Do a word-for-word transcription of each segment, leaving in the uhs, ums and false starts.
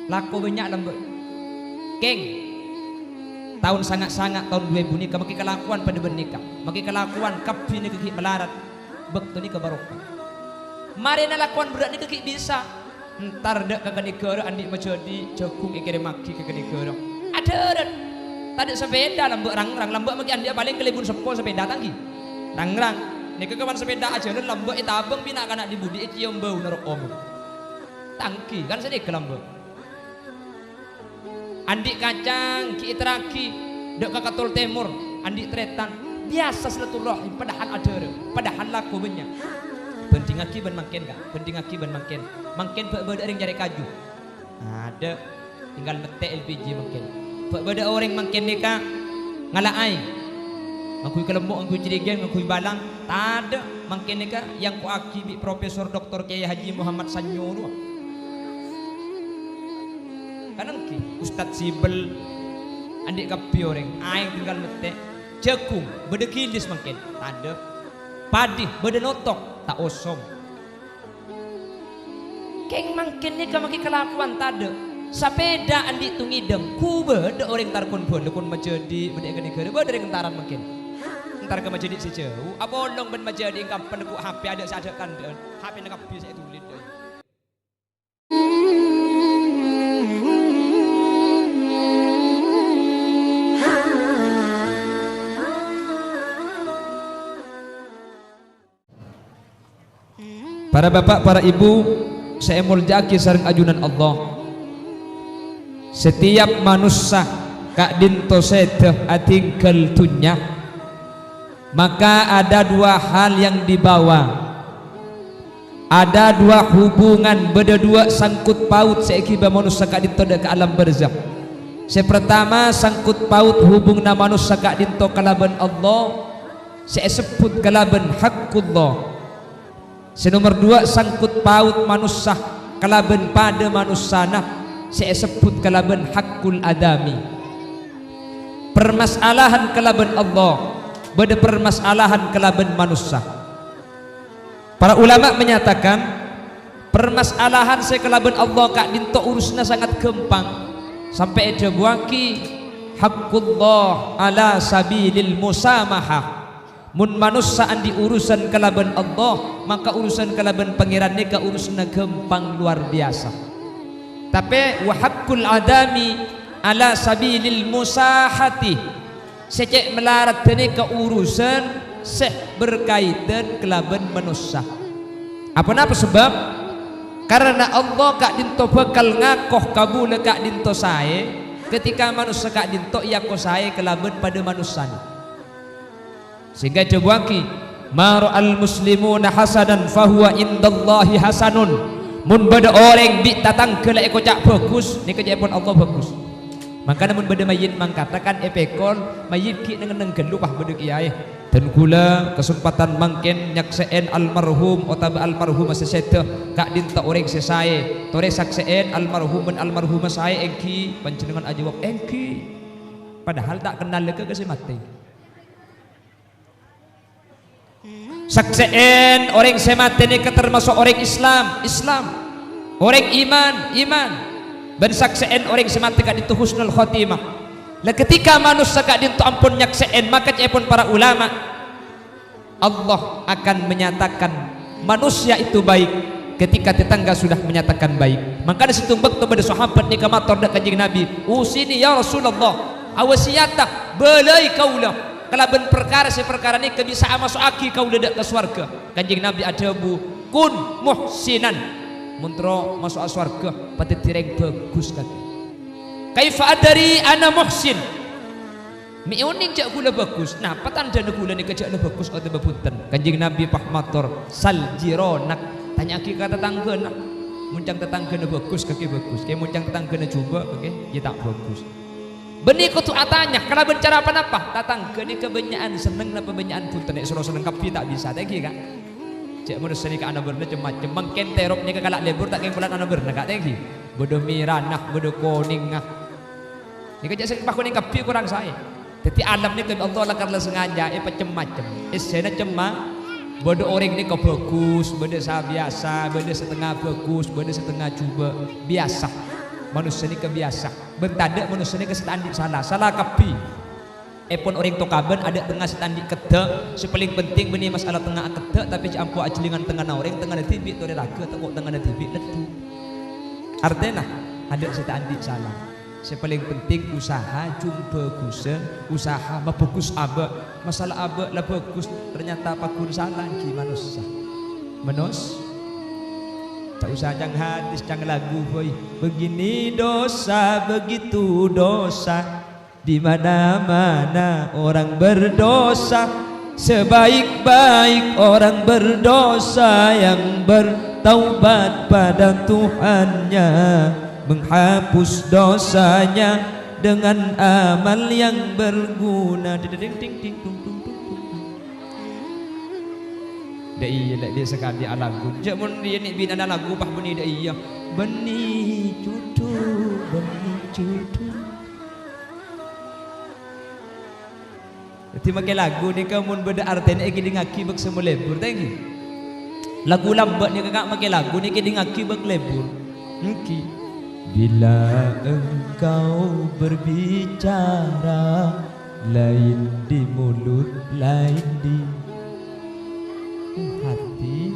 Lako bânnya' lambâ'. Kèng, taon sanga'-sanga' taon du èbu nèka makè kalakowan padâ bân nèka. Makè kalakowan kabbhi nèka ghi' malarat. Bâkto nèka barokah. Marèna lakowan berrâ' nèka ghi' bisa. Entar dâ' ka Kanigara andi' majhâdi' jhâghung èkèrèmmaghi ka Kanigara. Adhârât. Tadâ' sapèda lambâ' rang-rang, lambâ' makè andi'â palèng kalèbun seppo sapèda, ta' ènggi. Rang-rang. Nèka kapan sapèda ajhâlân lambâ' ètabâng bi' na'-kana' dhi-budhi ècèyom bâuna ro'om. Ta' ènggi, kan sanèka lambâ'. Andi' kacang ghi' èterraghi, dâ' ka Katol Tèmor, andi' tarètan, biyasa silaturrahim, padahal adhârâ, padahal lako bânnya'. Bhândhingngaghi bân mangkèn, Ka', bhândhingngaghi bân mangkèn. Mangkèn bâ' bâdâ orèng nyarè kaju. Adâ', tinggal mettè' L P G mangkèn. Bâ' bâdâ orèng mangkèn nèka ngala'aè. Ngangghuy kalemmo', ngangghuy cèrègèn, ngangghuy balang, tadâ', mangkèn nèka èangko'aghi bi' Profesor Doktor Kyai Haji Muhammad Sanyo rowa. Kan ènggi, Ustad Sibel, andi' kabbhi orèng, aèng tinggal mettè'. Jhâghung, bâdâ gilis mangkèn, tadâ'. Padhi, bâdâ notok, ta' osom. Kèng mangkèn nèka makè kalakowan tadâ'. Sapèda andi' tong-ngèdhâng, ghu bâdâ orèng entar kon bhâlâ, kon majhâdi', bâdâ è Kanigara, bâdâ orèng entaran mangkèn. Entar ka majhâdi' sè jhâu, apolong bân majhâdi' è kampèn ghu H P adâ' sè adâ' kandhâ'ân, H P-na kabbhi sè èdulin. Para bapa', para ibu sè èmoljâ'aghi sareng ajunan Allah. Setiap manossa ka'dinto sèdhâ adhingghâl dhunnya, maka ada dua hal yang dibawa. Ada dua hubungan, bâdâ duwâ' sangkut paut sè èghibâ manossa ka'dinto dâ' ka alam barzakh. Sè partama, sangkut paut hubunganna manossa ka'dinto kalabân Allah, sè èsebbhut kalabân haqqullah. Sè nomer duwâ', sangkut paut manossa kalabân padâ manossana, sè èsebbhut kalabân haqqul adami. Parmasalahan kalabân Allah, bâdâ parmasalahan kalabân manossa. Para ulama menyatakan, parmasalahan sè kalabân Allah ka'dinto urusanna sangat ghâmpang, sampè' èdhâbuwâghi, "Haqqullah ala sabilil musamahah." Mon manossa andi' urusan kalabân Allah, maka urusan kalabân Pangèran nèka urusanna ghâmpang lowar biyasa. Tapè, "Wa haqqul adami ala sabilil musahati." Sè cè' malaradhâ nèka urusan sè berkaitan kalabân manossa. Aponapa sabâb? Karana Allah ka'dinto bhâkal ngako kabulâ ka'dinto saè, ketika manossa ka'dinto èako saè kalabân padâ manossana. Sehingga èdhâbuwâghi, "Ma ra'al muslimuna hasanan fahuwa indallahi hasanun." Mon bâdâ orèng bi' tatangghâ la èkoca' bhâghus, nèka ca'èpon Allah bhâghus. Mangkana mon bâdâ mayyit mangkata kan èpèkol, mayyit ghi' neng-enneng ghâllu, pas bâdâ kèyaè. Dân kaulâ kasempadhân mangkèn nyaksè'è almarhum otabâ almarhumah sè sèdhâ ka'dinto orèng sè saè. Torè saksè'è almarhum bân almarhumah saè ènggi, panjhennengngan ajâwâb, "Ènggi." Padahal ta' kennal lèghâ ka sè matè. Saksè'è orèng sè matè nèka tamaso' orèng Islam, Islam. Orèng iman, iman. Bân saksè'è orèng sè matè ka'dinto husnul khotimah. La, ketika manossa ka'dinto ampon nyaksè'è, maka ca'èpon para ulama, Allah akan menyatakan manusia itu baik ketika tetangga sudah menyatakan baik. Mangkana sèttong bâkto bâdâ sahabat nèka mator dâ' Kanjeng Nabi, "Usini ya Rasulullah, awasiyata, bâlâi kaulâ kalabân parkara sè parkara nèka bisa amaso'aghi kaulâ dâ' ka sowarghâ." Kanjeng Nabi adhâbu, "Kun muhsinan." Mon terro maso'a sowarghâ, padâddhi rèng bhâghus kakè. "Kaifa adari ana muhsin?" Mè' onèng jâ' kaulâ bhâghus. Napa tandhâna kaulâ nèka jâ' la bhâghus otabâ bhunten? Kanjeng Nabi pas mator, "Sal jironak." Tanya'aghi ka tatangghâna. Mon ca'na tatangghâna bhâghus, kakè bhâghus. Kè mon ca'na tatangghâna jhubâ', kakè, iyâ ta' bhâghus. Bânnè kodhu atanya, kalabân cara ponapa? Tatangghâ nèka bânnya'an senneng napa bânnya'an bhunten? Nè' soro senneng kabbhi ta' bisa, ta' ènggi, Ka'? Jâ' manossa nèka ana bârna cem-macem. Mangkèn terop nèka kala' lebur ta' kèng polana ana bârna, Ka', ta' ènggi? Bâdâ mèrana, bâdâ konèngnga. Nèka jâ' sè pakonèng kabbhi korang saè. Dhâddhi alam nèka bi' Allah lakar la sengaja èpacem-macem. Èssèna cemma, bâdâ orèng nèka bhâghus, bâdâ sè biyasa, bâdâ satengnga bhâghus, bâdâ satengnga jhubâ', biyasa. Manossa nèka biyasa, bân tadâ' manossa nèka sè ta' andi' sala, sala kabbhi. Èpon orèng tokabân adâ' tengnga sè ta' andi' keddhâ', sè palèng penting bânnè masalah tengnga akeddhâ', tapè jhâ' ampo ajhâlingan tengngana orèng, tengngana dhibi' torè raghâ, tako' tengngana dhibi' leddhu. Artèna, adâ' sè ta' andi' sala. Sè palèng penting usaha jhung bhâghussâ, usaha mabhâghus abâ'. Masalah abâ' la bhâghus, ternyata pagghun sala èngghi manossa. Manos-, ta' osa cang hadis, cang lagu, boy. Begini dosa, begitu dosa. Di mana-mana orang berdosa. Sebaik-baik orang berdosa yang bertaubat pada Tuhannya, menghapus dosanya dengan amal yang berguna. Ding, ding, ding, ding, dung, dung, dung, dung. Dâ' iyâ, lè', dâ' sakadhi' alagu. Jhâ' mon iyâ nè' binana lagu, pas bânnè dâ' iyâ. Bânnè cudhu, bânnè cudhu. Dhâddhi, makè lagu nèka mon bâdâ artèna èkèdingngaghi bâk sè malebur, ta' èngghi? Lagu lambâ' nèka, Ka', makè lagu nèka èkèdingngaghi bâk lebur. Èngghi. Bila engkau berbicara, lain di mulut, lain di hati.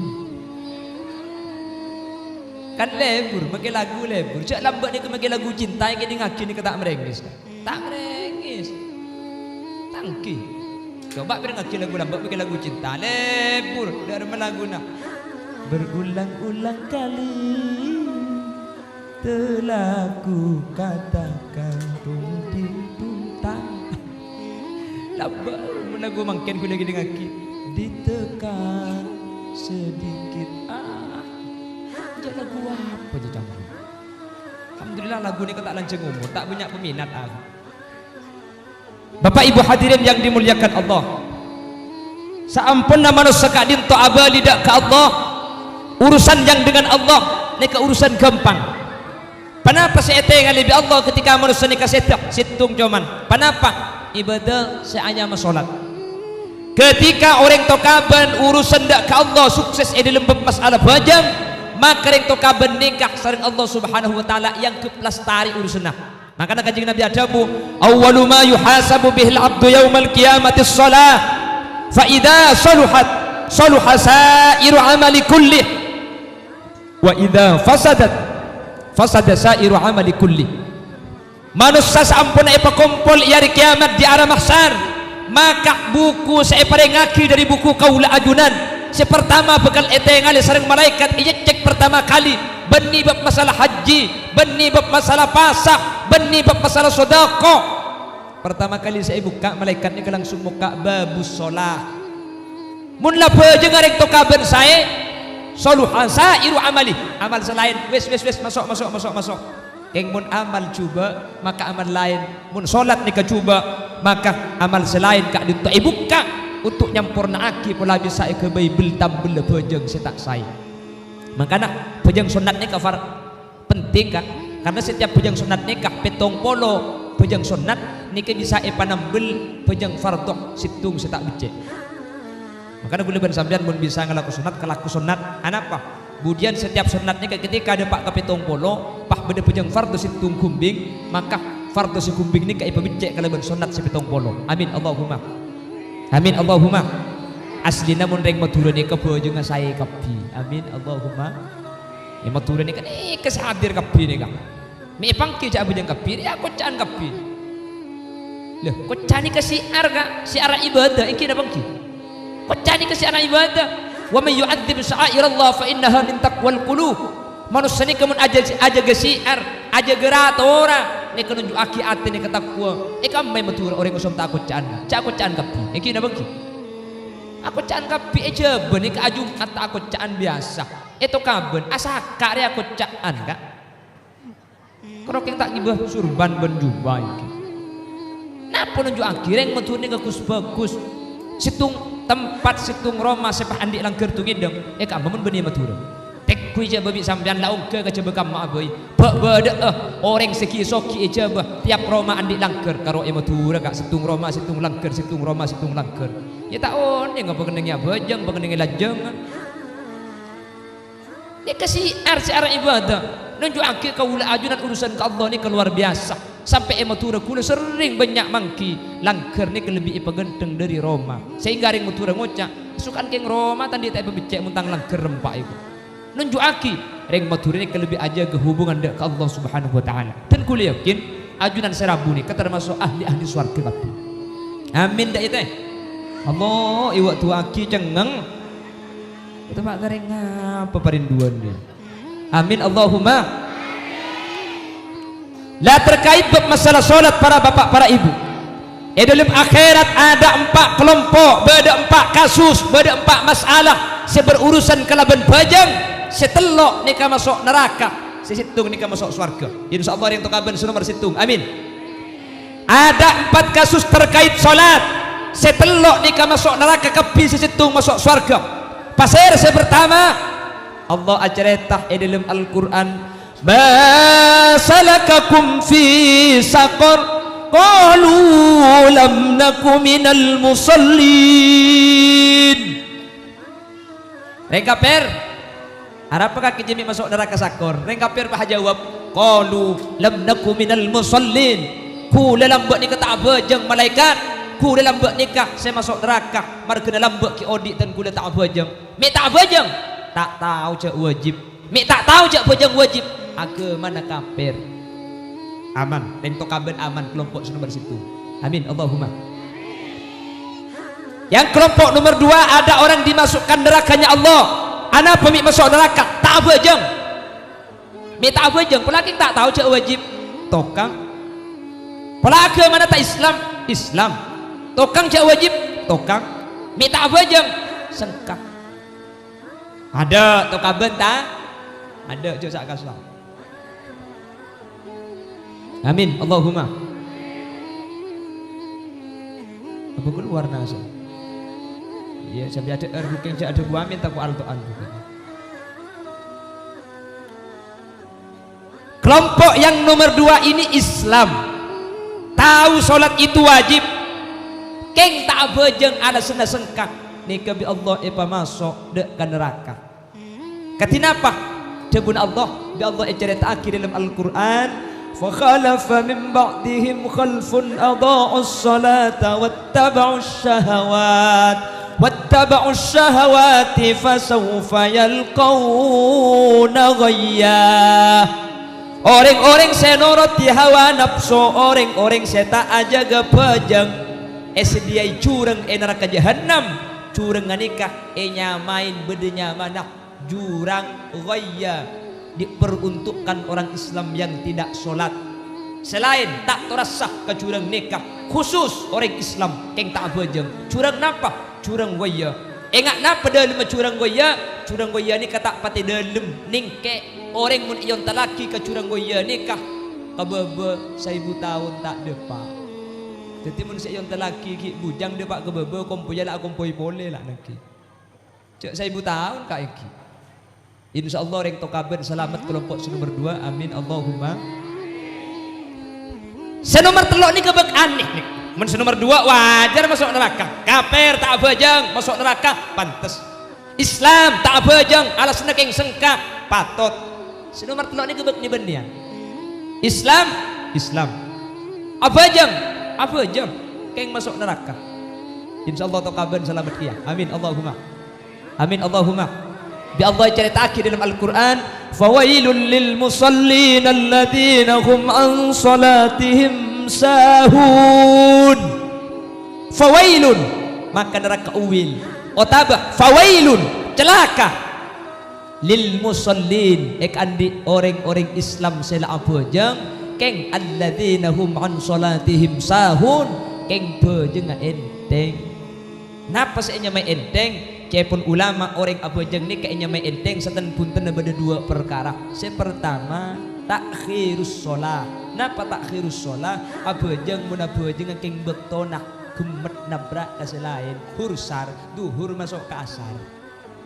Kan lebur, makè lagu lebur. Jhâ' lambâ' nèka makè lagu cinta èkèdingngaghi nèka ta' marèngès. Ta' marèngès. Ta' èngghi. Coba' pèrèngngaghi lagu lambâ', makè lagu cinta. Lebur, dâ' remma laguna. Berulang-ulang kali telah ku katakan, tung, ding, tung, tang. Lambâ', mon lagu mangkèn ghulâ èkèdingngaghi. Ditekan sedikit. Ah, jhâ' lagu apa jhâ' cangkol? Alhamdulillah, lagu nèka ta' lanjhâng omor, ta' bânnya' peminat, ah. Bapak Ibu hadirin yang dimuliakan Allah, saamponna manossa ka'dinto abâli dâ' ka Allah, urusan yang dengan Allah nèka urusan ghâmpang. Ponapa sè ètèngalè bi' Allah ketika manossa nèka sèdhâ, sèttong coman? Ponapa? Ibâdâ sè anyama sholat. Ketika orèng tokabân urusan dâ' ka Allah sukses è dâlem bab masalah bhâjâng, maka orèng tokabân nèka sareng Allah Subhanahu wa Ta'ala èangghep lastarè urusanna. Mangkana Kanjeng Nabi adhâbu, "Awwalu ma yuhasabu bihil abdu yaumal qiyamati shalah, fa idza shaluhat, shaluha sa'iru amali kullih, wa idza fasadat, fasada sa'iru amali kullih." Manossa saamponna èpakompol è arè kèyamat è ara mahsyar, maka buku sè èparèngngaghi dâri buku kaulâ ajunan, sè partama bhâkal ètèngalè sareng malaèkat, ècèk partama kalè, bânnè bab masalah hajji, bânnè bab masalah pasa, bânnè bab masalah sodaqoh. Partama kalè sè èbukka', malaèkat nèka langsung mokka' babus shalah. Mon la bhâjângnga orèng tokabân saè, shaluha sa'iru amali. Amal sè laèn, wis, wis, wis, maso', maso', maso', maso'. Kèng mon amal jhubâ', maka amal laèn. Mon sholat nèka jhubâ', maka amal sè laèn ka'dinto èbukka' untuk nyampornaaghi polana bisa èghâbây bel-tambella bhâjâng sè ta' saè. Mangkana bhâjâng sonnat nèka far-, penting, Ka'. Karna setiap bhâjâng sonnat nèka, pèttong polo bhâjâng sonnat nèka bisa èpanambel bhâjâng fardhu sèttong sè ta' beccè'. Mangkana ghulâ bân sampèyan mon bisa ngalako sonnat, kalako sonnat. Anapa? Budiyân setiap sonnat nèka ketika dâpa' ka pèttong polo, pas bâdâ bhâjâng fardhu sèttong ghumbing, maka fardhu sè ghumbing nèka èpabeccè' kalabân sonnat sè pèttong polo. Amin, Allahumma. Amin, Allahumma. Aslina mon rèng Madhurâ nèka bhâjângnga saè kabbhi. Amin, Allahumma. È Madhurâ nèka, nèka sè hadir kabbhi nèka. Mè' èpangghi jhâ' abhâjâng kabbhi, rèya kocca'an kabbhi. Lha, kocca' nèka syiar, Ka', syiar ibâdâ, èngghi napa èngghi? Kocca' nèka syiar ibâdâ. "Wa may yu'adzim sya'airallah fa innaha min taqwal qulub." Manossa nèka mon ajâ-, ajâgâ syiar, ajâgâ ra-tora, nèka nonjhu'aghi atè nèka taqwa. È kamma è Madhurâ orèng osom ta' akocca'an, jhâ' akocca'an kabbhi. Èngghi napa èngghi? Akocca'an kabbhi è Jhâbâ nèka ajum'at ta' akocca'an biyasa. È tokabân, asaka' rèya akocca'an, Ka'. Karo kèng ta' ngibâ surban bân jubah èngghi. Napa nonjhu'aghi rèng Madhurâ nèka ghus-bhâghus? Sèttong tempat, sèttong roma sè pas andi' langghâr tong-ngèdhâng, è kamma mon bânnè Madhurâ. Tèngghuy Jhâbâ bi' sampèyan la ongghâ ka Jhâbâ kamma abâi. Bâ'-bâdâ'â orèng sè ghi' soghi è Jhâbâ, tèyap roma andi' langghâr karo è Madhurâ, Ka', sèttong roma, sèttong langghâr, sèttong roma, sèttong langghâr. Iyâ ta' onèng apa kennengnga abhâjâng, apa kennengnga lanjhângan. Nèka syiar, syiar ibâdâ. Nunju'aghi kaulâ ajunan urusan ka Allah nèka lowar biyasa. Sampè' è Madhurâ kaulâ serrèng bânnya' mangghi langghâr nèka lebbi èpaghândhâng dâri roma. Sehingga rèng Madhurâ ngoca', "Sokan kèng roma ta' andi' ta' èpabeccè' mon tang langghâr rempa' èko." Nunju'aghi rèng Madhurâ nèka lebbi ajâgâ hubungan dâ' ka Allah Subhanahu wa Ta'ala. Dan kaulâ yakin, ajunan sè rabu nèka tamaso' ahli-ahli sowarghâ kabbhi. Amin, dâ' iyâ, tè. Allah, èwa' du'aaghi cengngeng. Itu, Pak, karè ngapa parinduan dia? Amin, Allahumma. La, terkait bab masalah sholat, para bapak, para ibu. È dâlem akhèrat adâ' empa' kalompo', bâdâ empa' kasus, bâdâ empa' masalah sè berurusan kalabân bhâjâng. Sè tello' nèka maso' naraka, sè sèttong nèka maso' sowarghâ. Insyaallah rèng tokabân sè nomer sèttong. Amin. Adâ' empat kasus terkait sholat. Sè tello' nèka maso' naraka kabbhi, sè sèttong maso' sowarghâ. Pasèra sè partama? Allah acarèta è dâlem Al-Qur'an, "Ma salakakum fi saqar? Qalu lam naku minal musallin." Rèng kafir, arapa kakè jâ' mè' maso' naraka saqar? Rèng kafir pas ajâwâb, "Qalu lam naku minal musallin." Kaulâ lambâ' nèka ta' abhâjâng, malaèkat. Kaulâ lambâ' nèka sè maso' naraka, marghâna lambâ' ghi' odi' dan kaulâ ta' abhâjâng. Mè' ta' abhâjâng? Ta' tao jâ' wajib. Mè' ta' tao jâ' bhâjâng wajib. Aghâmana kafir. Aman. Rèng tokabân aman, kalompo' sè nomer sèttong. Amin. Allahumma. Yang kelompok nomor dua, ada orang dimasukkan nerakanya Allah. Anapa mè' maso' naraka? Ta' abhâjâng. Mè' ta' abhâjâng, pola kèng ta' tao jâ' wajib. Tokang. Pola aghâmana ta' Islam? Islam. Tokang jâ' wajib? Tokang. Mè' ta' abhâjâng? Sengka. Adâ' tokabân ta'? Adâ', jâ' sa' kasa'. Amin, Allahumma. Apa keluar nasa? Iyâ, sampai adâ' er bukeng jâ' adâ' bu amin tako' alto'an bukeng. Kelompok yang nomor dua ini Islam. Tahu sholat itu wajib. Kèng ta' abhâjâng alasanna sengka. Nèka bi' Allah èpamaso' dâ' ka naraka. Kadhi napa? Dhâbuna Allah, bi' Allah ècarèta'aghi dâlem Al-Qur'an, "Fa khalafa min ba'dihim khalfun adha'us sholata wattaba'us syahawat, wattaba'us syahawati fasawfa yalqauna ghayya." Orèng-orèng sè noroddhi hawa napso, orèng-orèng sè ta' ajâgâ bhâjâng, èsadhiyâi jurang è naraka Jahannam. Jurang ghânèka ènyamaè bâdâ nyamana jurang ghayya, diperuntukkan orang Islam yang tidak sholat. Sè laèn ta' torassa ka jurang nèka, khusus orèng Islam kèng ta' abhâjâng. Jurang napa? Jurang ghayya. Enga' napa dâlemma jurang ghayya? Jurang ghayya nèka ta' patè dâlem, nèngkè orèng mon èontallaghi ka jurang ghayya nèka ka bâbâ saèbu taon ta' dâpa'. Dhâddhi mon sè èontallaghi ghi' bujâng dâpa' ka bâbâ, kompoyya la akompoy polè la nèngkè. Jâ' saèbu taon kaènggi. Insyaallah rèng tokabân salamet kelompok sè nomer dua. Amin, Allahumma. Sè nomer tello' nèka bâk anè, nèka. Mon sè nomer dua wajar maso' naraka. Kafir ta' abhâjâng maso' naraka, pantes. Islam ta' abhâjâng, alasanna kèng sengka, patot. Sè nomer tello' nèka bâk nè-bânnèyan. Islam, Islam. Abhâjâng, abhâjâng. Kèng maso' naraka. Insyaallah tokabân salamet kèya. Amin, Allahumma. Amin, Allahumma. Bi' Allah ècarèta'aghi dâlem Al-Qur'an, "Fawailul lil musallin alladzina hum an shalatihim sahun." Fawailun, maka naraka uwil. Otabâ fawailun, calaka. Lil musallin, èkaandi' orèng-orèng Islam sè la abhâjâng, kèng alladzina hum an shalatihim sahun, kèng bhâjângnga ènthèng. Napa sè ènyamaè ènthèng? Ca'èpon ulama, orèng abhâjâng nèka ènyamaè ènthèng saten-buntenna bâdâ duwâ' parkara. Sè partama, ta'khirus shalah. Napa ta'khirus shalah? Abhâjâng mon abhâjângnga kèng bâktona, ghemmet nabrak ka sè laèn, hursar, dhuhur maso' ka asar.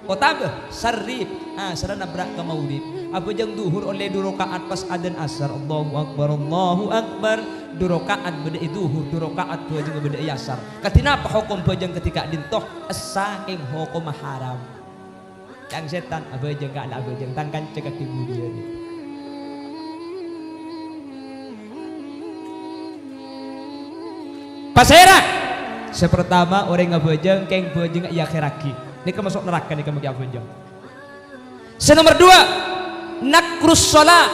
Otabâ sarrib, asarra nabrak ka maghrib. Abhâjâng dhuhur ollè du raka'at pas adzan asar. Allahu Akbar, Allahu Akbar. Du raka'at bâdâ è dhuhur, du raka'at bhâjâng bâdâ è asar. Kadhi napa hokom bhâjâng kadhi ka'dinto? Essa kèng hokomma haram. Tang sètan abhâjâng ka la abhâjâng, tang kanca kadhi budiyân. Pasèra? Sè partama, orèng abhâjâng, kèng bhâjângnga èakhèrraghi. Nèka maso' naraka nèka mangkè abhâjâng. Sè nomer duwâ', naqrus shalah.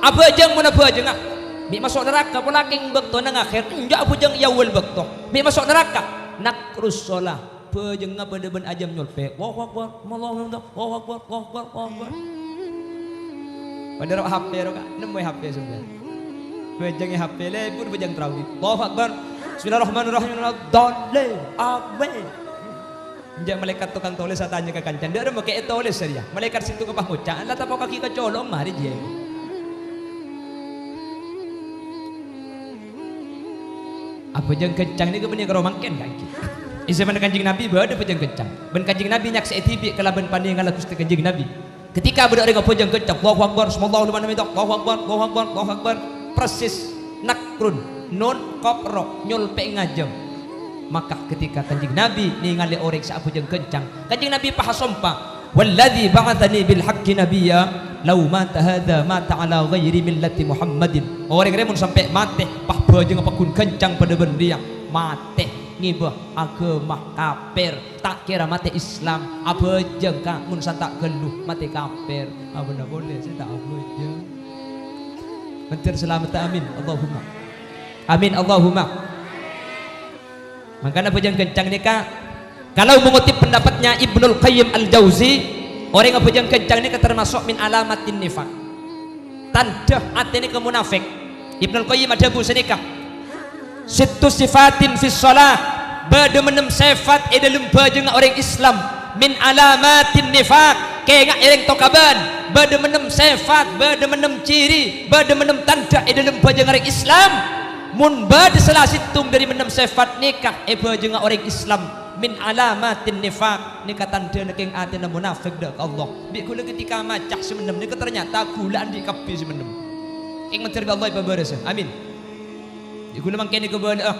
Abhâjâng mon abhâjângnga, mè' maso' naraka, pola kèng bâktona ngakhèr, enjâ' abhâjâng è awwal bâkto. Mè' maso' naraka, naqrus shalah. Bhâjângnga padâ bân ajâm nyolpè'. Allahu Akbar, Allahu Akbar, Allahu Akbar, Allahu Akbar, Allahu Akbar. Padâ ro' H P ro, Ka'. Nemmoè H P songghâ. Bhâjâng è H P, lebur bhâjâng tarawih. Allahu Akbar. Bismillahirrahmanirrahim. Waladdallin. Amin. Enjâ' malaèkat tokang tolès atanya ka kancana, "Dâ' remma kè ètolès rèya?" Malaèkat sèttong pas ngoca', "La tapokaghi ka colo' marè jiyâ." Abhâjâng ghâncang nèka bânnè karo mangkèn, Ka', èngghi. È jhâmanna Kanjeng Nabi bâdâ bhâjâng ghâncang. Bân Kanjeng Nabi nyaksè'è dhibi' kalabân panèngalla Ghustè Kanjeng Nabi. Ketika bâdâ orèng abhâjâng ghâncang, "Allahu Akbar, sami'allahu liman hamidah, Allahu Akbar, Allahu Akbar, Allahu Akbar." Persis naqrun, nun, qaf, ro, nyolpè' ngajâm. Maka ketika Kanjeng Nabi nèngalè orèng sè abhâjâng ghâncang, Kanjeng Nabi pas asompa, "Walladzi ba'atsani bil haqqi nabiyya, lau mata hadza mata ala ghairi millati Muhammadin." Orèng rèya mon sampè' matè, pas bhâjângnga pagghun ghâncang padâ bân rèya, matè ngèbâ aghâma kapèr. Ta' kèra matè Islam, abhâjâng, Ka', mon santa' ghâllu matè kapèr. Abâ'na polè sè ta' abhâjâng. Mandhâr salameddhâ, amin, Allahumma. Amin, Allahumma. Mangkana abhâjâng ghâncang nèka, kalau mengutip pendapatnya Ibnul Qayyim Al-Jauzi, orèng abhâjâng ghâncang nèka termasuk min alamatin nifaq. Tandhâ atè nèka munafik. Ibnul Qayyim adhâbu sanèka, "Sittu sifatin fis shalah," bâdâ ennem sèfat è dâlem bhâjângnga orèng Islam, "min alamatin nifaq." Kènga' è rèng tokabân, bâdâ ennem sèfat, bâdâ ennem ciri, bâdâ ennem tandhâ è dâlem bhâjângnga orèng Islam. Mon bâdâ sala sèttong dâri ennem sèfat nèka è bhâjângnga orèng Islam, "min alamatin nifaq," nèka tandhâna kèng atèna munafik dâ' ka Allah. Bi' ghulâ ketika maca sè ennem nèka ternyata ghulâ andi' kabbhi sè ennem. Kèng mandhâr bi' Allah èpabârâsa. Amin. Bi' ghulâ mangkèn èkabâlâ'â.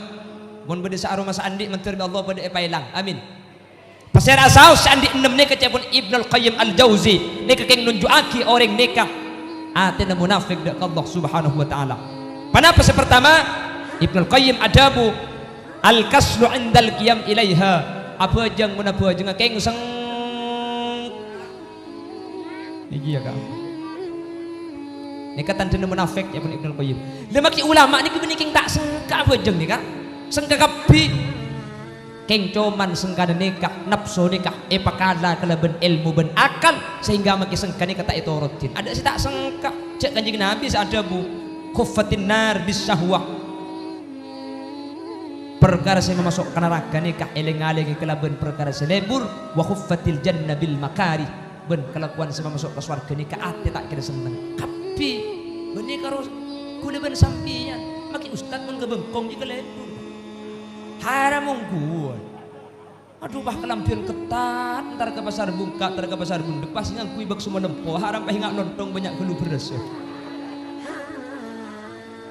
Mon bâdâ sè aromasa andi' mandhâr bi' Allah padâ èpaèlang. Amin. Pasèra saos sè andi' ennem nèka ca'èpon Ibnul Qayyim Al-Jauzi nèka kèng nonjhu'aghi orèng nèka atèna munafik dâ' ka Allah Subhanahu wa Ta'ala. Ponapa sè partama? Ibnul Qayyim adhâbu, "Al-kaslu 'indal qiyam ilaiha." Abhâjâng mon abhâjângnga kèng seng-, nèka iyâ, Ka'. Nèka tandhâna munafik, ca'èpon Ibnul Qayyim. Lha, maghi ulama nèka bânnè kèng ta' sengka abhâjâng nèka. Sengka kabbhi. Kèng coma sengkana nèka, napso nèka èpakala kalabân èlmo bân akal, sehingga maghi sengka nèka ta' ètoroddhin. Adâ' sè ta' sengka, jhâ' Kanjeng Nabi sè adhâbu, "Khuffatin nar bis syahwah." Parkara sè mamaso' ka naraka nèka èlèng-alèngè kalabân parkara sè lebur, "Wa khuffatil jannah bil makarih." Bân kalakowan sè mamaso' ka sowarghâ nèka atè ta' kèra senneng. Kabbhi. Bânnè karo ghulâ bân sampèyan. Maghi ustad mon ka bengkong jiyâ kalebur. Haram ongghuwân. Adhu, pas kalambhiyân ketat, entar ka pasar bungka, entar ka pasar bundek, pas ngangghuy bâkso malempo, haram pas enga' lontong bânnya' ghâllu bherrâssa.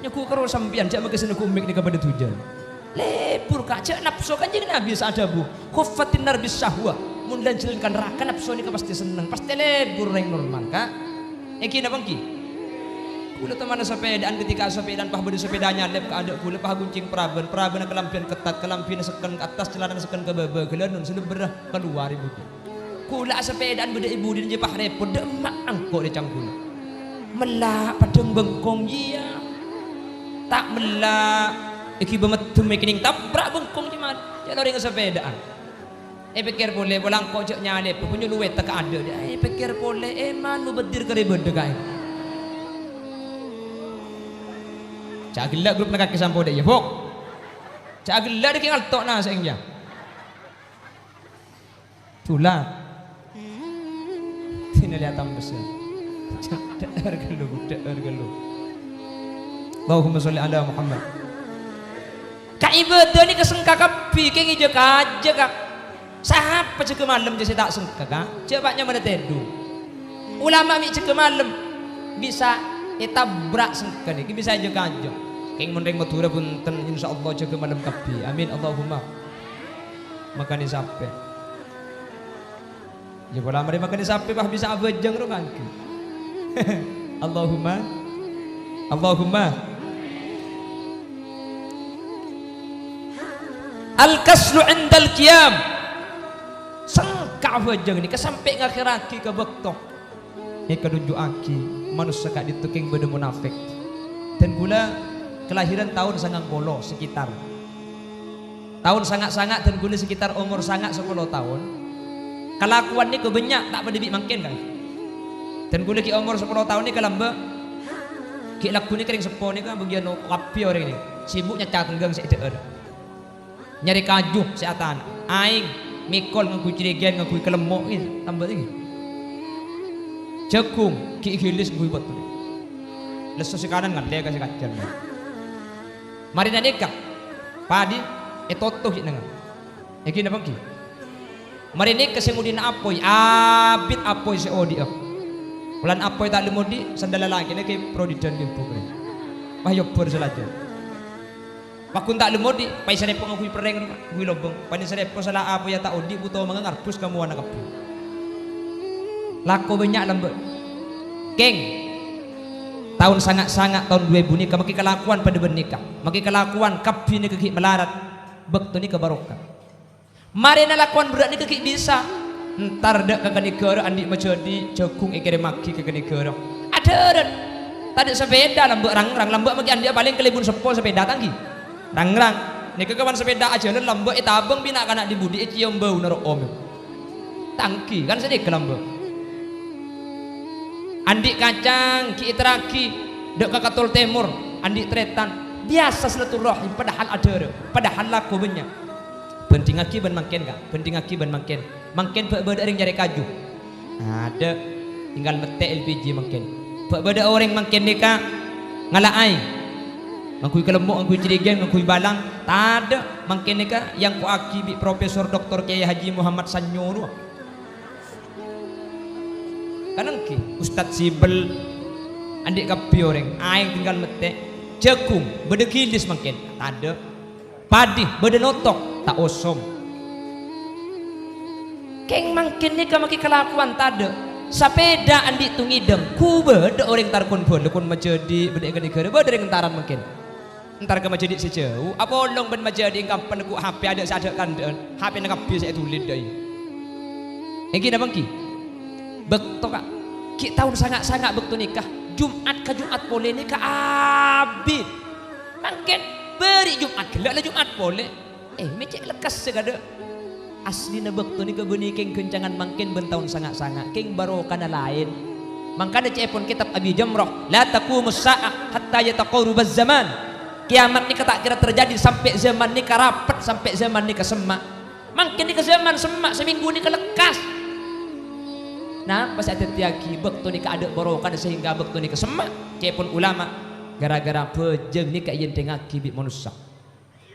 Nyegghu' karo sampèyan, jhâ' maghi sè nyegghu' mik nèka padâ dhujân. Lebur, Ka', jhâ' napso. Kanjeng Nabi sè adhâbu, "Khuffatin nar bis syahwah." Mon lan-jhâlân ka naraka, napso nèka pastè senneng, pastè lebur orèng normal, Ka'. Èngghi napa èngghi? Ghulâ toman sapèdaan, ketika sapèdaan pas bâdâ sapèda nyalèp ka adâ' ghulâ, pas agoncèng parabân, parabânna kalambhiyân ketat, kalambhiyânna sekken ka attas, calanana sekken ka bâbâ, ghâlânon sè lebberra kalowar è budi. Ghulâ sapèdaan bâdâ è budina jiyâ pas rèpot, dâ' emma' angko' rècang ghulâ. Mella' paddhâng bengkong jiyâ. Ta' mella' èghibâ meddhem èkennèng tabrak bengkong jiyâ, man. Jhâ' la orèng sapèdaan. Èpèkkèr polè, pola angko' jhâ' nyalèp, bânnya' luwètta ka adâ'. Èpèkkèr polè, èman mubazir karè bâdâ kaè. Jhâ' ghellâ' grup nèka kakè sampo dâ' iyâ, Bok. Jhâ' ghellâ' dâggi' ngalto'na sè èngghi. Tula. Dina liya tambessa. Dâ'âr ghâllu, dâ'âr ghâllu. Allahumma sholli ala Muhammad. Ka ibâdâ nèka sengka kabbhi, kèng jâ-kajâ, Ka'. Sapa jâgâ malem jâ sè ta' sengka, Ka'? Jâ' pa' nyamana tèdung. Ulama mè' jâgâ malem bisa ètabrak sengka nèka, bisa jâ-kajâ. Kèng mon rèng Madhurâ bhunten, insyaallah jâgâ malem kabbhi. Amin, Allahumma. Makanè sapè. Jâ' pola marè makanè sapè, pas bisa abhâjâng ro ngangghuy. Allahumma. Allahumma. Al-kaslu indal qiyam. Sengka' abhâjâng nèka sampè' ngakhèrraghi ka bâkto. Nèka nunju'aghi manossa ka'dinto kèng bâdâ monafèk. Dân kaulâ kalahiran taon sangang polo sekitar. Taon sanga'-sanga' dân kaulâ sekitar omor sanga' sapolo taon. Kalakowan nèka bânnya' ta' padâ bi' mangkèn, kan. Dân kaulâ ghi' omor sapolo taon nèka lambâ'. Ghi' lagghu nèka rèng seppo nèka bâgiyân kabbhi orèng nèka. Sibuk nyacca tengghâng sè èdhâ'âr. Nyarè kaju sè atana', aèng, mèkol ngangghuy cèrèghèn, ngangghuy kalemmo', ghi, lambâ' ghi. Jhâghung, ghi' èghilis ngangghuy bâto. Lesso sè kanan ngallè ka sè kajjhân. Marèna nèka, padhi ètoto ghi' nèngnga. Èngghi napa èngghi? Marè nèka sè ngodina apoy, abit apoy sè odi'â. Polana apoy ta' lem odi', sandhâlla lakèna ghi' prodidan ghi' bukna. Wah, èobbhâr sè lajâ. Paggun ta' lem odi', paèsarèpo ngangghuy perrèng, ngangghuy lobâng. Panèsarèpo sala apoyya ta' odi', bu-tomangnga ngarbus ka mowana kabbhi. Lako bânnya' lambâ'. Kèng, taon sanga'-sanga' taon du èbu nèka makè kalakowan padâ bân nèka. Makè kalakowan kabbhi nèka ghi' malarat. Bâkto nèka barokah. Marèna lakowan berrâ' nèka ghi' bisa. Entar dâ' ka Kanigara andi' majhâdhi jhâghung èkèrèmmaghi ka Kanigara. Adhârât. Tadâ' sapèda lambâ' rang-rang, lambâ' maghi andi'â palèng kalèbun seppo sapèda ta' èngghi. Rang-rang. Nèka kapan sapèda ajhâlân lambâ' ètabâng bi' na'-kana' dhi-budhi ècèyom bâuna ro'om. Ta' èngghi, kan sanèka lambâ'. Andi' kacang ghi' èterraghi dâ' ka Katol Tèmor, andi' tarètan. Biyasa silaturrahim, padahal adhârâ, padahal lako bânnya'. Bhândhingngaghi bân mangkèn, Ka'. Bhândhingngaghi bân mangkèn. Mangkèn bâ'-bâdâ'â rèng nyarè kaju. Tadâ'. Tinggal mettè' L P G mangkèn. Bâ'-bâdâ'â orèng mangkèn nèka ngala' aèng. Ngangghuy kalemmo', ngangghuy cèrèghèn, ngangghuy balang. Tadâ'. Mangkèn nèka èangko'aghi bi' Profesor Doktor Kyai Haji Muhammad Sanyo rowa. Kan èngghi, Ustad Sibel. Andi' kabbhi orèng. Aèng tinggal mettè'. Jhâghung, bâdâ ghilis mangkèn. Tadâ'. Padhi bâdâ notok, ta' osom. Kèng mangkèn nèka makè kalakowan tadâ'. Sapèda andi' tongèdâng, ghu bâdâ orèng tar kon-bâlâ kon majhâdhi bâdâ è Kanigara, bâdâ orèng entaran mangkèn. Entar ka majhâdhi sè jhâu, apolong bân majhâdhi kampèn ghu' H P adâ' sè adâ' kandhâ'ân, H P-na kabbhi sè ètolè dâ' iyâ. Èngghi napa èngghi? Bâkto, Ka', ghi' taon sanga'-sanga' bâkto nèka, Jum'at ka Jum'at polè nèka abit. Mangkèn, bâri' Jum'at ghellâ' la Jum'at polè. Eh, mè' cè' lekkassa kadâ'. Aslina bâkto nèka bânnè kèng ghâncangan mangkèn bân taon sanga'-sanga', kèng barokana laèn. Mangkana ca'èpon kètab Abi Jamrah, "La taqumus sa'ah hatta yataqarubaz zaman." Kèyamat nèka ta' kèra terjadi sampè' zaman nèka rapet, sampè' zaman nèka semma'. Mangkèn nèka zaman semma', samènggu nèka lekkas. Napa sè adhâddhiyâghi bâkto nèka adâ' barokana sehingga bâkto nèka semma'? Ca'èpon ulama, gara-gara bhâjâng nèka èèntèngngaghi bi' manossa.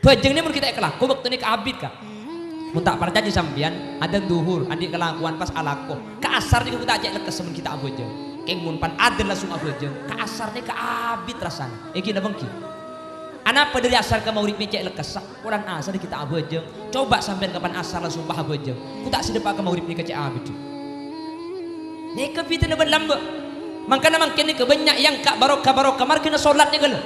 Bhâjâng nèka mon ghi' ta' èkalako, bâkto nèka abit, Ka'. Mon ta' parcajâ sampèyan, adzan dhuhur, andi' kalakowan pas alako. Ka asar nèka ghu ta' cè' lekkassa mon ghi' ta' abhâjâng. Kèng mon pan adzan langsung abhâjâng, ka asar nèka abit rassana. Èngghi napa èngghi? Anapa dâri asar ka maghrib mè' cè' lekkassa? Polana asar ghi' ta' abhâjâng. Coba sampèyan kapan asar langsung pas abhâjâng. Ghu ta' sè dâpa' ka maghrib nèka cè' abit. Nèka bhidhâna bân lambâ'. Mangkana mangkèn nèka bânnya' èangka' barokah-barokah marghâna solat nèka lho.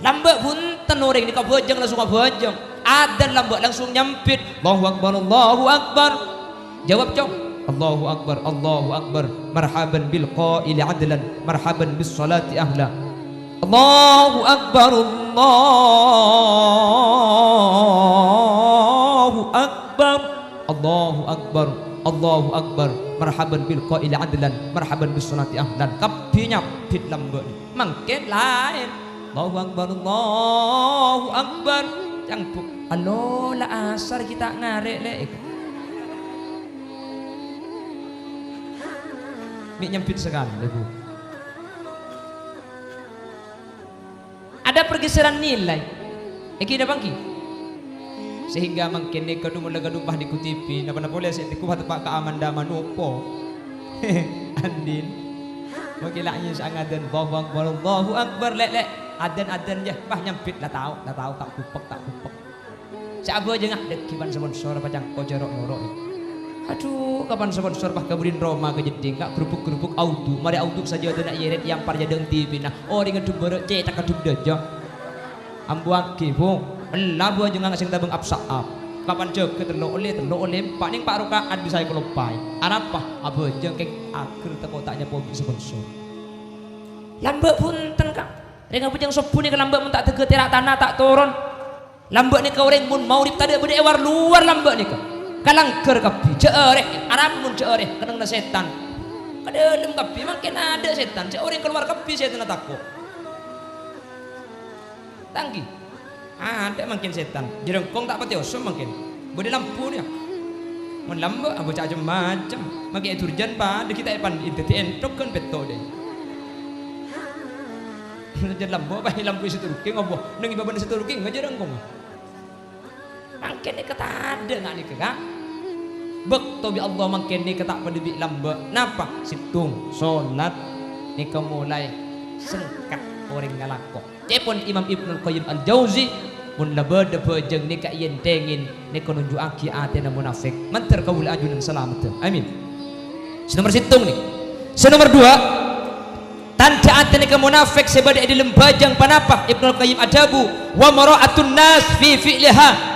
Lambâ' bhunten orèng nèka abhâjâng langsung abhâjâng. Adzan lambâ' langsung nyambit. "Allahu Akbar, Allahu Akbar." Jawab, Cong. "Allahu Akbar, Allahu Akbar. Marhaban bil qaili adlan. Marhaban bis salati ahla." "Allahu Akbar, Allahu Akbar. Allahu Akbar, Allahu Akbar. Marhaban bil qaili adlan. Marhaban bis salati ahlan." Kabbhi nyambit lambâ'. Mangkèn laèn. "Allahu Akbar, Allahu Akbar." Cangkok. "Allo, la asar ghi' ta' ngarè', Lè'." Mè' nyambit sakalè, Bu. Ada pergeseran nilai. Èngghi napa èngghi? Sehingga mangkèn nèka dhu mon la kadhu pas nèko T V, napa-napa polè sè tèko pas teppa' ka Amanda manopo. Andin. Mangkèn la nyè sè ngadân, "Allahu Akbar, Allahu Akbar, Lè', Lè'." Adzan, adzan, jâ. Pas nyambit, la tao, la tao, ta' gupek, ta' gupek. Sè abhâjângnga, "Dâggi' pan sponsor apa cangko jâ ro'-noro'." Adhu, kapan sponsor pas kabudin roma ka jeddhing, Ka', grubuk-grubuk audu, marè audu sajâdâna èyèrèt èyampar jâdhâng T V-na, orèngnga dhu bârâ' cèthagghâ dhu dhâjâ. Ambuwâghi, Bu, ella abhâjângnga sè tabâng apsa'ap. Kapan jâgâ tello' ollè, tello' ollè empa', nèng pa' roka'at bisa èkaloppaè. Arapa? Abhâjâng kèng aghâr tako' ta' nyapo bi' sponsor. Lambâ' bhunten, Ka'. Rèng abhâjâng sobbhu nèka lambâ' mon ta' dâgâ tèra' tana ta' toron. Lambâ' nèka orèng mon maghrib tadâ' bâdâ è war-lowar lambâ' nèka. Kalangghâr kabbhi, jhâ' arè, arapa mon jhâ' arè, kennengnganna sètan. Ka dâlem kabbhi, mangkèn adâ' sètan, jhâ' orèng kalowar kabbhi sètanna tako'. Tangghi. Adâ' mangkèn sètan. Jârângkong ta' patè osom mangkèn. Bâdâ lampu rèya. Mon lambâ', abâca cem-macem. Makè è durjân padâ ghi' ta' èpandi'in, dâddhi ènthok ghân pètto' dâi. Jân lambâ', pas lampu è Sitorukèng, apa? Neng è bâbâna Sitorukèng, jârângkong. Mangkèn nèka tadâ' nga' nèka, Ka'. Bâkto bi' Allah mangkèn nèka ta' padâ bi' lambâ'. Napa? Sèttong, solat nèka molaè sengka orèng ngalako. Ca'èpon Imam Ibnul Qayyim Al-Jauzi, "Mon la bâdâ bhâjâng nèka èèntèngè, nèka nonjhu'aghi atèna monafèk." Mandhâr kaulâ ajunan salameddhâ. Amin. Sè nomer sèttong nè. Sè nomer duwâ', tandhâ atè nèka monafèk sè bâdâ è dâlem bhâjâng ponapa? Ibnul Qayyim adhâbu, "Wa mura'atun nas fi fi'liha."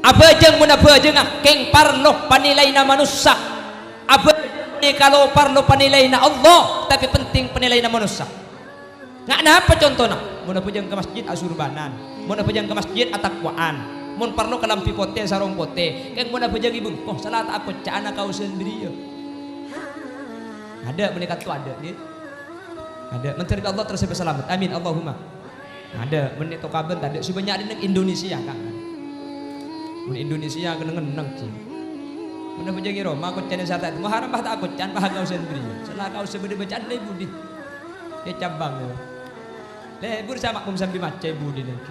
Abhâjâng mon abhâjângnga kèng parlo panilaianna manossa. Abhâjâng nèka lo parlo panilaianna Allah, tapè penting panilaianna manossa. Nga' napa contona? Mon abhâjâng ka masjid asurbanan, mon abhâjâng ka masjid atakwa'an, mon parlo kalambhi potè, sarong potè, kèng mon abhâjâng è bengko, sala ta' akocca'ana kaosan bâriyâ. Adâ' panèka to adâ', ngghi. Adâ', mandhâr bi' Allah terros èpasalamet. Amin, Allahumma. Adâ', mon è to kabân tadâ', sè bânnya' rèya neng Indonesia, Ka'. Mon Indonesia kennengngan, ngghi. Mon abhâjâng è roma, kocca'na sala ta' ètemmo, haram, pas ta' akocca'an, pas kaosan bâriyâ. Sala kaos sè bâdâ bâca'anna è budi. È cabang, ya. Lebur sa' makmum sambi maca è budi lagi.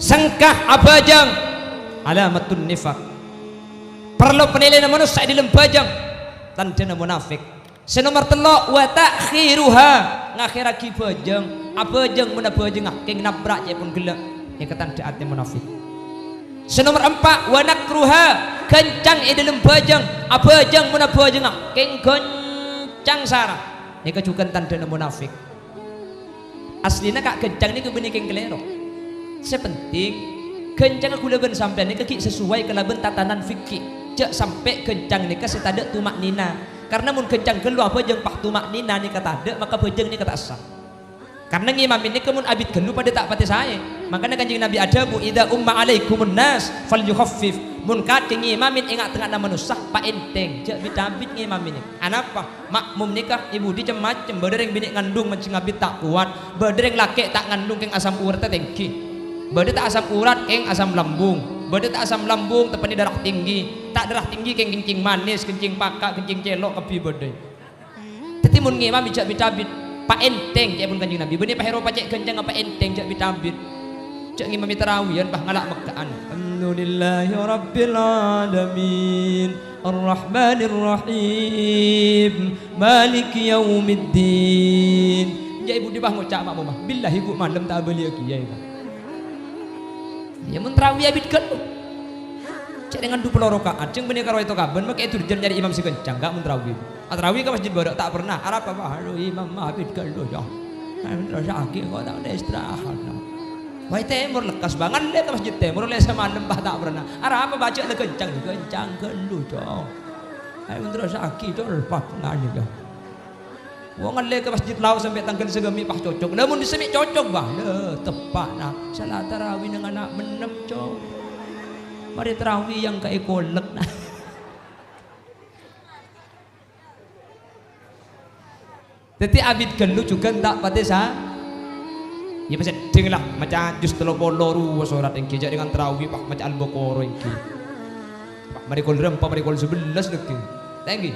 Sengka abhâjâng alamatun nifaq. Parlo panilaianna manossa è dâlem bhâjâng, tandhâna monafèk. Sè nomer tello', wa ta'khiruha, ngakhèrraghi bhâjâng. Abhâjâng mon abhâjângnga kèng nabrak ca'èpon ghellâ', nèka tandhâ atè monafèk. Sè nomer empa', wa nakruha, ghâncang è dâlem bhâjâng. Abhâjâng mon abhâjângnga kèng ghâncang sara, nèka jhughân tandhâna monafèk. Aslina ka' ghâncang nèka bânnè kèng kalèro. Sè penting, ghâncangnga kaulâ bân sampèyan nèka ghi' sesuai kalabân tatanan fikih. Jhâ' sampè' ghâncang nèka sè tadâ' tuma'nina. Karna mon ghâncang ghâllu abhâjâng pas tuma'nina nèka tadâ', maka bhâjâng nèka ta' sah. Karna ngimami nèka mon abit ghâllu padâ ta' patè saè. Mangkana Kanjeng Nabi adhâbu, "Idza umma alaikumun nas, falyukhaffif." Mon kakè ngimami è nga'-tengnga'anna manossa, paènthèng, jhâ' bit-abit ngimami nèka. Anapa? Makmum nèka è budi cem-macem, bâdâ rèng binè' ngandung manjeng abit ta' kowat, bâdâ rèng lakè' ta' ngandung kèng asam uratta tèngghi. Bâdâ ta' asam urat kèng asam lambung, bâdâ ta' asam lambung teppa'na dârâ tèngghi, ta' dârâ tèngghi kèng kencing manis, kencing paka', kencing cèlo' kabbhi bâdâ. Dhâddhi mon ngimami jhâ' bit-abit, paènthèng ca'èpon Kanjeng Nabi, bânnè pas è ropa cè' ghâncangnga paènthèng jhâ' bit-abit. Jhâ' ngimami tarawiyan, pas ngala' Mekka'an. Alhamdulillahirabbil alamin, arrahmanirrahim, maliki yaumiddin. Jhâ' è budi pas ngoca' makmumma, "Billahi, ghu' malem ta' abâliyâghi, yâ, yâ." Yâ, mon tarawi abit ghâllu. Jhâ' rèng ngandu' polo raka'at, jhâng bânnè karo èto kabân, makè durjân nyarè imam sè ghâncang, Ka', mon tarawi. Atarawi ka masjid bârâ' ta' pernah. Arapa, Pak? Adu, imam abit ghâllu, yâ. Ayo, terros sakè' kok ta' istirahat, no. Wah, tèmor lekkas, Pak. Ngallè ka masjid tèmor, ollè samalem, Pak, ta' pernah. Arapa, Pak? Jhâ' la ghâncang, ghâncang ghâllu, Cong. Ayo, terros sakè', Cong, Pak, ngallè, Cong. Wong ngallè ka masjid lao' sampè' tangghâl sagâmè' pas cocok. Lah, mon disè mè' cocok, Pak. Lah, teppa'na. Sala tarawi neng ana' mennem, Cong. Marè tarawi yang ka èkolek, nah. Dhâddhi abit ghâllu jhughân ta' patè sa-, yâ, paseddhing la, maca juz tello polo rowa sorat èngghi, jhâ' rèng ngan tarawi, Pak, maca Al-Baqarah èngghi. Pak, marè kol rèmpa, marè kol sabellâs lagi. Ta' èngghi.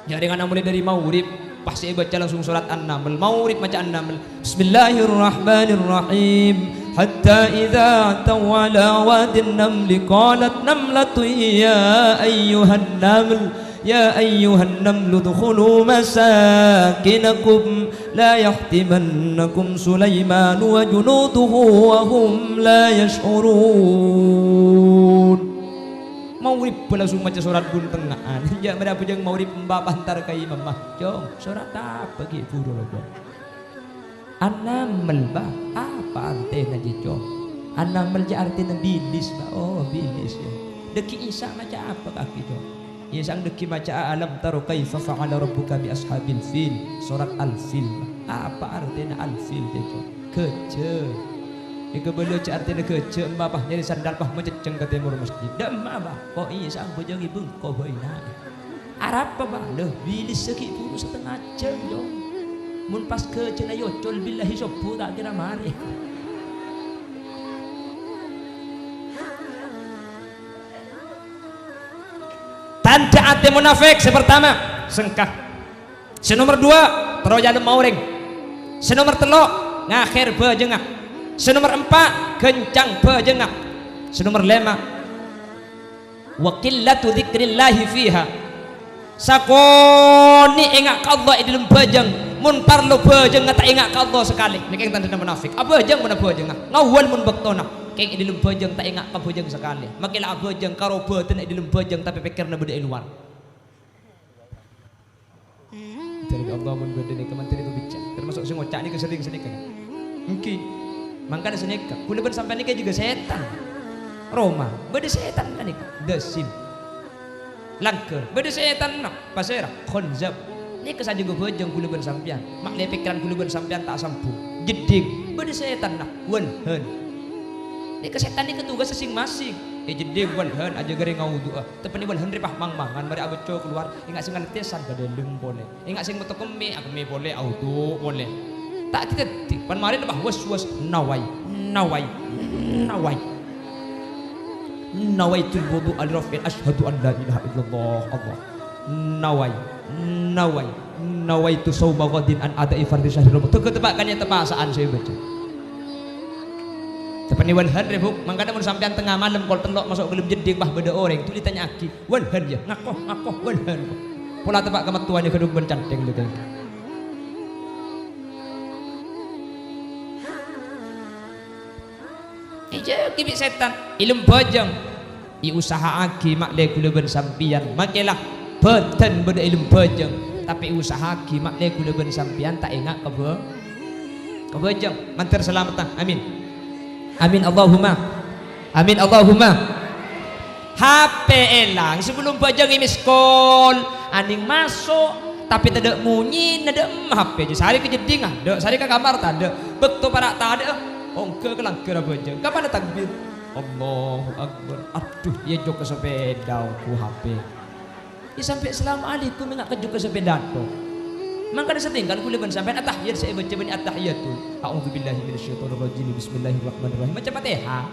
Jhâ' rèng ngan amolè dâri maghrib, pas sè èbâca langsung sorat An-Naml. Maghrib maca An-Naml. Bismillahirrahmanirrahim. Hatta idza ataw ala wadin namli qalat namlatun ya ayyuhan naml, ya ayyuhan namlu udkhulu masakinakum la yahtimannakum Sulaiman wa junuduhu wa hum la yash'urun. Maghrib langsung maca sorat bun tengnga'an. Jhâ' marè abhâjâng maghrib emba' pas èntar ka imamma. Cong, sorat apa ghi' buru lo, Cong? Anamel, Bah. Apa artèna jiyâ, Cong? Anamel jiyâ artèna bilis, Bah. Oh, bilis, yâ. Dhâggi' Isa maca apa kakè, Cong? Isa dhâggi' maca'a "Alam tara kaifa fa'ala rabbuka bi ashabil fil", sorat Al-Fil, Bah. Apa artèna Al-Fil jiyâ, Cong? Ghâjâ. Èkabâlâ jiyâ artèna ghâjâ, emma, Bah, nyarè sandal, Bah, macèccèng ka tèmor masjid. Dâ' emma, Bah. Ko' Isa abhâjâng è bengko bhâi, na'. Arapa, Bah? Lho, bilissa ghi' buru satengnga jhâm, Cong. Mon pas ghâjâna èocol, billahi sobbhu ta' kèra marè. Tandhâ atè monafèk sè partama, sengka. Sè nomer duwâ', terro èyalem orèng. Sè nomer tello', ngakhèr bhâjângnga. Sè nomer empa', ghâncang bhâjângnga. Sè nomer lèma', wa qillatu dzikrillahi fiha. Sakonè' enga' ka Allah è dhâlem bhâjâng, mon parlo bhâjângnga ta' enga' ka Allah sakalè. Nèka tandhâna monafèk. Abhâjâng mon abhâjângnga, ngawwâl mon bâktona. Kèng è dhâlem bhâjâng ta' enga' ka bhâjâng sakalè. Makè la abhâjâng karo bâdânna è dhâlem bhâjâng, tapè pèkkèranna bâdâ è lowar. Dhâri Allah mon bâdâ nèka mandhâri pabicca'. Termasuk sè ngoca' nèka sering sanèka. Èngghi. Mangkana sanèka, kaulâ bân sampèyan nèka jhughân sètan. Roma, bâdâ sètan ghânèka. Dasim. Langghâr, bâdâ sètanna. Pasèra? Khonzab. Nèka sajhughân bhâjâng kaulâ bân sampèyan. Ma'lè pèkkèran kaulâ bân sampèyan ta' sambhung. Jeddhing, bâdâ sètanna. Walhan. Nèka sètan nèka tugassa sing-masing. È jeddhing, walhan, ajâgâ rèng awudu'a. Teppa'na walhan rè pas mang-mangan, marè abâcco kalowar, enga' sè ngalettèsan ka dhâlem polè. Enga' sè metto kemmè, akemmè polè, awudu' polè. Ta' dhâddhi, pan marè pas was-was, nawai, nawai, nawai. Nawaitul wudu'a li raf'il asyhadu an la ilaha illallah, Allah. Nawai, nawai, nawaitu shauma ghadin an ada'i fardhi syahri Ramadan. Tèghâ teppa' ka niyat tepasa'an sè èbâca. Teppa'na walhan rè, Bu'. Mangkana mon sampèyan tengnga malem kol tello' maso' ka dhâlem jeddhing, pas bâdâ orèng, duli tanya'aghi. Walhan, yâ, ngako, ngako, walhan. Pola teppa' ka mattowana ghâdhuk bân canthèng, lho, kaè. Èjâgâ bi' sètan, è dhâlem bhâjâng. Èusaha'aghi ma'lè kaulâ bân sampèyan, makè la bâdân bâdâ è dhâlem bhâjâng, tapè èusaha'aghi ma'lè kaulâ bân sampèyan ta' enga' ka bhâ-, ka bhâjâng. Mandhâr salamedhâ. Amin. Amin, Allahumma. Amin, Allahumma. H P èlang, sabellunna bhâjâng è-miss call, anèng maso', tapè tadâ' monyèna, dâ' emma H P, jâ sarè ka jeddhing, adâ', sarè ka kamar, tadâ', bâkto para' tadâ'â, ongghâ ka langghâr abhâjâng, kapan takbir? Allahu Akbar, adhu, iyâ jhughân sepèda ongghu H P. Iyâ sampè' assalamualaikum enga' ka jhughân sepèda to. Mangkana satèngkana kaulâ bân sampèyan attahiyat sè èbâca bânnè attahiyatul. A'udzubillahi minasyaitonirrajim. Bismillahirrahmanirrahim. Maca Fatihah.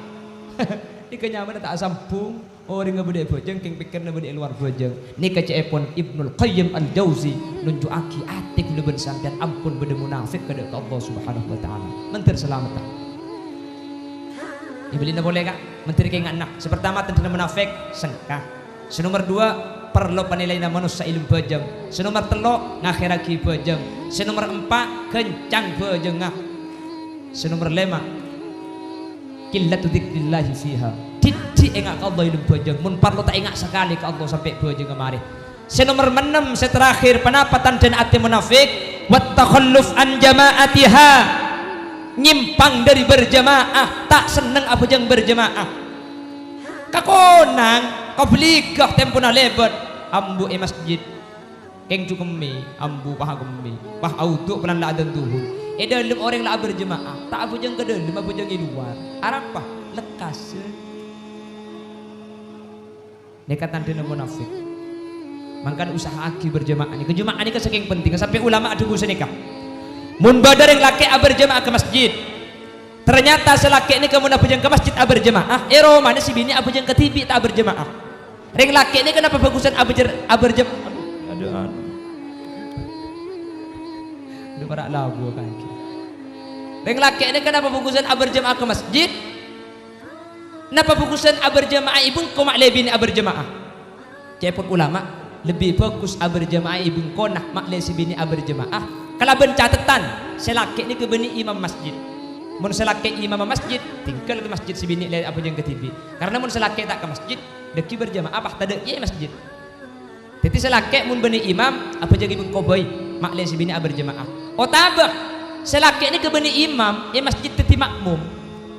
Nèka nyamana ta' asambhung. Orèngnga bâdâ è bhâjâng, kèng pèkkèranna bâdâ è lowar bhâjâng. Nèka ca'èpon Ibnul Qayyim Al-Jauzi nonjhu'aghi atè kaulâ bân sampèyan ampon bâdâ monafèk ka dâ' ka Allah Subhanahu wa Ta'ala. Mandhâr salamedhâ. Èbâlina polè, Ka'. Mandhâr kènga'na. Sè partama tandhâna monafèk, sengka. Sè nomer duwâ', parlo panilaianna manossa è dhâlem bhâjâng. Sè nomer tello', ngakhèrraghi bhâjâng. Sè nomer empa', ghâncang bhâjângnga. Sè nomer lèma', qillatu dzikrillahi fiha. Dhiddhi' enga' ka Allah è dhâlem bhâjâng. Mon parlo ta' enga' sakalè ka Allah sampè' bhâjângnga marè. Sè nomer ennem, sè terakhir, ponapa tandhâna atè monafèk? Wat takhalluf an jama'atiha. Nyèmpang dhâri berjamaah, ta' senneng abhâjâng berjamaah. Kakonang, kabâligâ tempona lèbât, ambu è masjid. Kèng jhughân kemmè, ambu pas kemmè, pas awudu' polana la adzan dhuhur. È dhâlem orèng la aberjamaah, ta' abhâjâng ka dhâlem, abhâjâng è lowar. Arapa? Lekkasân. Nèka tandhâna monafèk. Mangkana usaha'aghi berjamaah nèka. Jamaah nèka sakèng pentingnga, sampè' ulama adhâbu sanèka. Mon bâdâ rèng lakè' aberjamaah ka masjid, ternyata sè lakè' nèka mon abhâjâng ka masjid aberjamaah, è romana sè binè' abhâjâng kadhibi' ta' aberjamaah. Rèng lakè' nèka napa bhâghusân abhâjâr-, abhâjâr-, adhu, adhu, adhu. Adhu, para' labu ka èngghi. Rèng lakè' nèka napa bhâghusân aberjamaah ka masjid? Napa bhâghusân aberjamaah è bengko ma'lè binè' aberjamaah? Ca'èpon ulama, lebbi bhâghus aberjamaah è bengkona ma'lè sè binè' aberjamaah, kalabân catetan sè lakè' nèka bânnè imam masjid. Mon sè lakè' imam masjid, tinggal ka masjid sè binè' lè abhâjâng kadhibi'. Karna mon sè lakè' ta' ka masjid, dhâggi' berjamaah pas tadâ' kèya è masjid. Dhâddhi sè lakè' mon bânnè imam, abhâjâng è bengko bhâi, ma'lè sè binè' aberjamaah. Otabâ Sè lakè' nèka bânnè imam, è masjid dhâddhi ma'mum.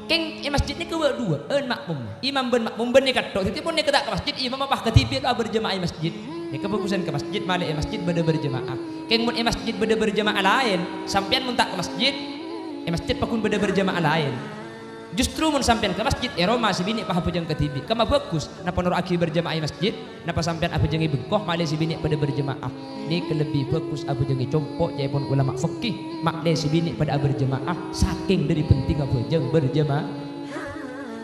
Kèng è masjid nèka bâ' duwâ'ân ma'mum. Imam bân ma'mum bânnè katto'. Dhâddhi mon nèka ta' ka masjid, imam apa kadhibi' ta' berjamaah è masjid. Nèka bhâghusân ka masjid, malè è masjid bâdâ berjamaah. Kèng mon è masjid bâdâ berjamaah laèn, sampèyan mon ta' ka masjid, è masjid paggun bâdâ berjamaah laèn. Justru mon sampèyan ka masjid, è roma sè binè' pas abhâjâng kadhibi'. Kemma bhâghus, napa noro'aghi berjamaah è masjid? Napa sampèyan abhâjâng è bengko, malè sè binè' padâ berjamaah? Nèka lebbi bhâghus abhâjâng è compo', ca'èpon ulama fikih, malè sè binè' padâ aberjamaah, sakèng dâri pentingnga abhâjâng berjamaah.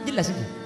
Jelas, ghi?